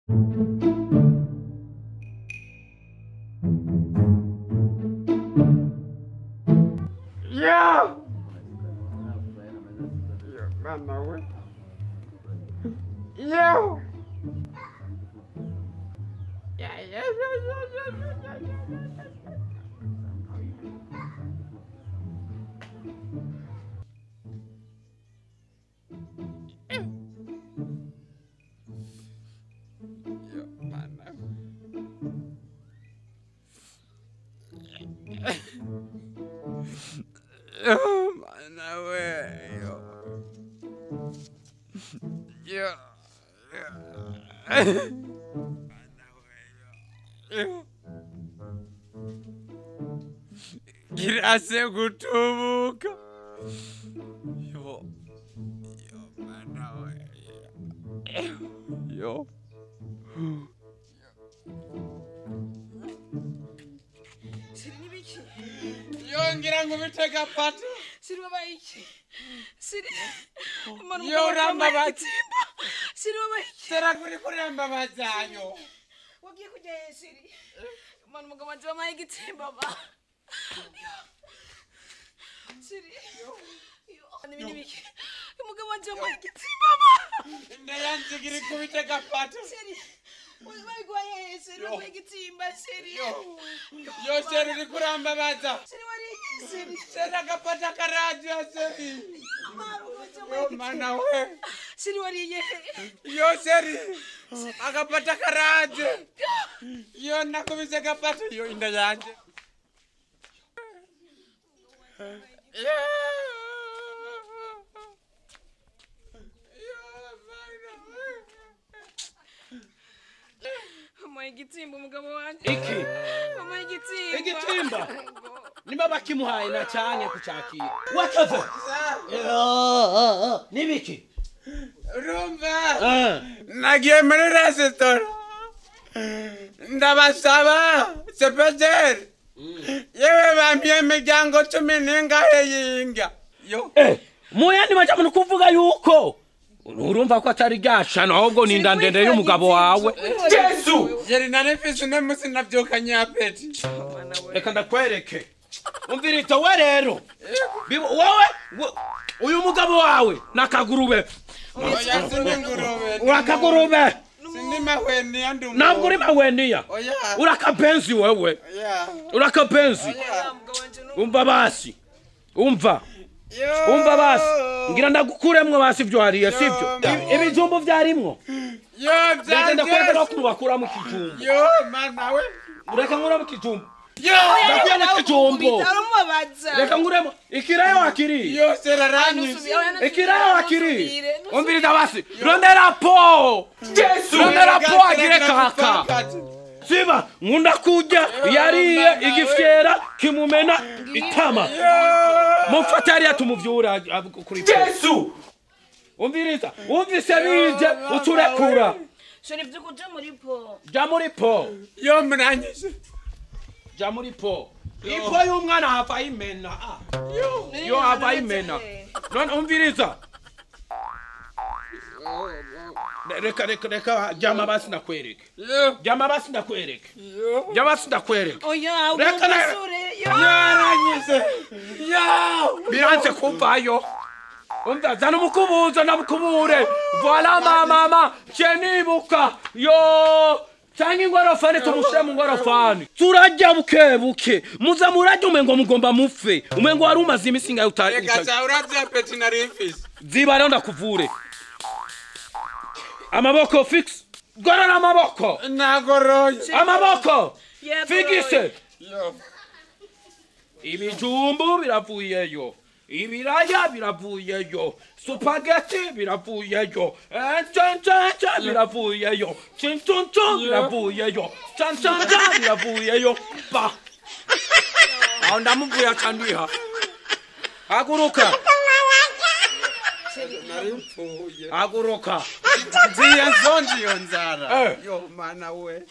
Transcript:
Yeah. Mama we. Yeah. Yeah, yeah, yeah, yeah, yeah, yeah, yeah. Yo, mana we. Yo. Yo. Kirase gutubuka. Yo. Yo, mana we. Yo. Yo ngira ngo bitega pata. Siri baba iki. Siri. Yo ramba bati. Siri baba iki. Sera kuri kuramba bazanyo. Wagiye kujya he Siri? Mwana umugabo wanje wampaye igitimba ba. Siri. Yo. Nibiki. Umugabo wanje wampaye igitimba ba. Ndayanze kubitega pata. Siri. Wabigwaye Siri wampaye igitimba Siri. Yo Siri uri kuramba baza. Siri wari Siri. Sera kapata karadio Siri. Yo mana we. Siri wariye. Yo Siri. Akapata karadio. Yo nakubise kapata yo inda yanje. Mama igitimba umugabo wanje. Iki. Mama igitimba. Igitimba. Nimba bakimuhaye na cyane kucakira. Wakaze. Nibiki. Urumva. Nagiye muri resitora. Ndabasaba sepejeri. Yewe bampiye imiryango 10 n'ingahe yinga. Yo. Muya ni majamu nukuvuga yuko urumva ko atari gashano ahubwo ni ndandende y'umugabo wawe. Yesu! Yeri narefise no musi navyukanye apeti. Reka ndakwereke. Umvirita we rero. Wewe uyu mugabo wawe nakagurube. Oya sindi ngurube. Urakagurube. Sindi mahweniya ndumu. Ntabwo uri mahweniya. Oya. Urakabenzi wewe. Oya. Urakabenzi. Umva basi. Umva. Umva basi. Ngira ndagukuremwo basi ibyo hariye sivyo? Ibijumbu vyarimwo. Yo byanze. Ndakwereka no kubakura mu kijumbu. Yo mana we. Ureka nkura mu kijumbu. Yo ndakuyana kijumbu. Reka nguremo ikirayo akiri. Yo seraranyuze. Ikirayo akiri. Umviriza basi. Rondera po. Yesu. Rondera po agire kaka. Siba nkunda kujya yariye igifyera kimumena itama. Mufate hariya tumuvyura kuri Yesu. Umviriza, umvise bije uturekura. Shuri vyukuja muri po. Ja muri po. Yo muranyije. Ja muri po. Ipo y'umwana hava imena. Yo hava imena. None umviriza. Reka reka reka jama basi ndakwereke. Jama basi ndakwereke. Jama basi ndakwereke. Oya, umusore. Yaranyise. Yo! Biranse kuvayo. Umva zana umukubuzo ndamukubure. Voilà ma mama, chenibuka. Yo! Cyangwa ingorofani tumushire mu ngorofani. Turajya buke buke. Muza murajya umengo mugomba mufe. Umengo wari umaze imisi ngayo utari. Reka cha uravye apeti nari mfise. Ziba rero ndakuvure. Amaboko fix. Gorora amaboko. Nagoroye. Amaboko. Figise. Yo. Ibijumbu biravuyeyo. Ibiraya biravuyeyo. Spaghetti biravuyeyo. Chan biravuyeyo. Chin chun chun biravuyeyo. Chan chan chan biravuyeyo. Ba. Aho ndamuvuya candiha. Haguruka. Haguruka. Nziye nzonje iyo nzara. Yo mana we.